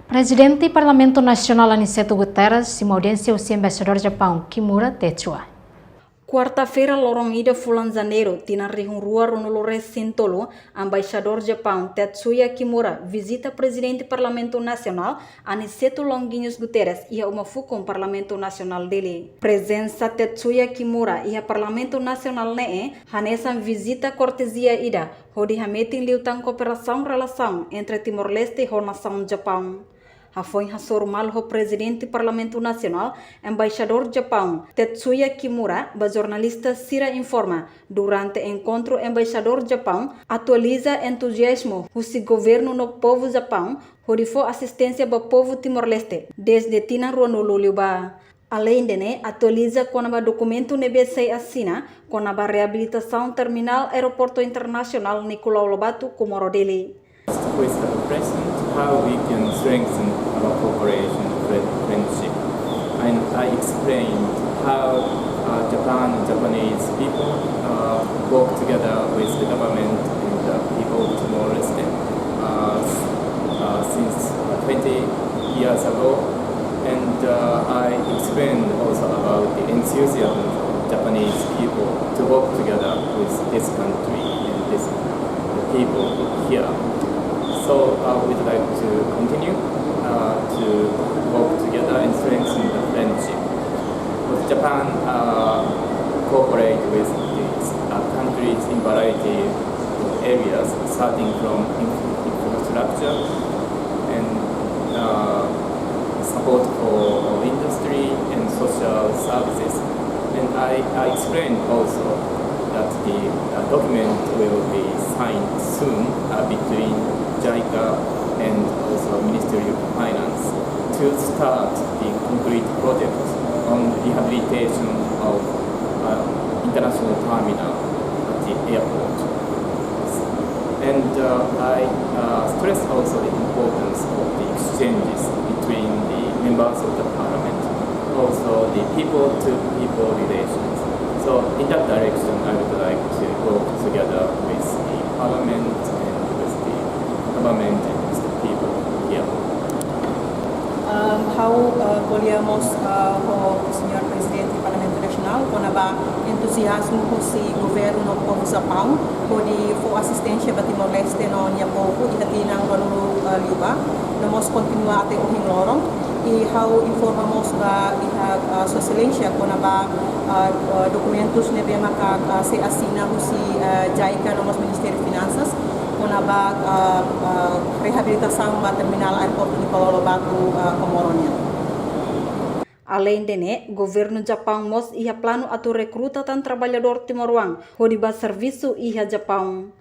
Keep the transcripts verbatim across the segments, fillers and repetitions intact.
Prezidente Parlamentu Nasionál Aniceto Guterres simu audiénsia husi Embaixadór Japaun Kimura Tetsuya. Kuarta-feira, loron ida fulan Janeiru, tinan rihun rua ruanulu-resin-tolu, Embaixadór Japaun Tetsuya Kimura vizita Prezidente Parlamentu Nasionál Aniceto Longuinhos Guterres iha uma fukun Parlamentu Nasionál Dili. Prezensa Tetsuya Kimura iha Parlamentu Nasionál ne'e hanesan vizita kortezia ida, hodi hametin liután kooperasaun relasaun entre Timor-Leste ho nasaun Japaun. Hafoin hasoru malu ho Prezidente Parlamentu Nasionál, Embaixadór Japaun Tetsuya Kimura ba jornalista sira informa, durante enkontru Embaixadór Japaun atualiza entuziazmu husi governu no povu Japaun hodi fó asisténsia ba povu Timor-Leste dezde tinan ruanulu liubá. Aleinde ne'e, atualiza kona-ba dokumentu ne'ebé sei asina kona-ba reabilitasaun terminál Aeroportu Internasionál Nicolau Lobato, Comoro Dili. With the President, how we can strengthen our cooperation, friend-, friendship. And I explained how, uh, Japan and Japanese people, uh, work together with the government and the people of Timor-Leste, uh, s-, uh, since, uh, twenty years ago. And, uh, I explained also about the enthusiasm of Japanese people to work together with this country and this, the people here. So, uh, we'd like to continue, uh, to work together and strengthen the friendship. Because Japan, uh, cooperate with these, uh, countries in variety of areas, starting from inf-, infrastructure and, uh, support for industry and social services. And I, I explained also that the, uh, document will be signed soon, uh, between JICA and also Ministry of Finance to start the concrete project on rehabilitation of, uh, international terminal at the airport. And, uh, I, uh, stress also the importance of the exchanges between the members of the parliament, also the people-to-people relations. So in that direction, I would like to work together with the parliament and with the government and with the people here. Um, ha'u, uh, ko'alia mós, uh, ho Señór Prezidente Parlamentu Nasionál kona-ba entuziazmu husi governu no povu Japaun hodi fó asisténsia ba Timor-Leste no nia povu iha tinan ruanulu, uh, liubá, no mós kontinua até ohin loron. I ha'u informa mós ba iha, uh, Sua Exelénsia kona-ba, uh, uh, dokumentus ne'ebé maka, uh, sei asina husi, uh, JICA no mós Ministériu Finansas kona-ba, uh, uh, reabilitasaun ba terminál Aeroportu Nicolau Lobato, uh, Comoro nian. Aleinde ne'e, governu Japaun mós iha planu atu rekruta tan traballadór timoroan hodi bá servisu iha Japaun.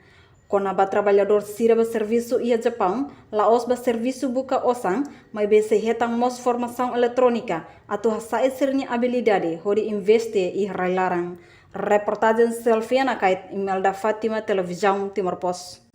Kona-ba traballadór sira bá servisu iha Japaun, la'ós bá servisu buka osan, maibé sei hetan mós formasaun eletrónika atu hasa'e sira-nia abilidade hodi investe iha rai-laran. Reportajen Selviana Kait, Imelda Fátima, Televizaun Timor Post.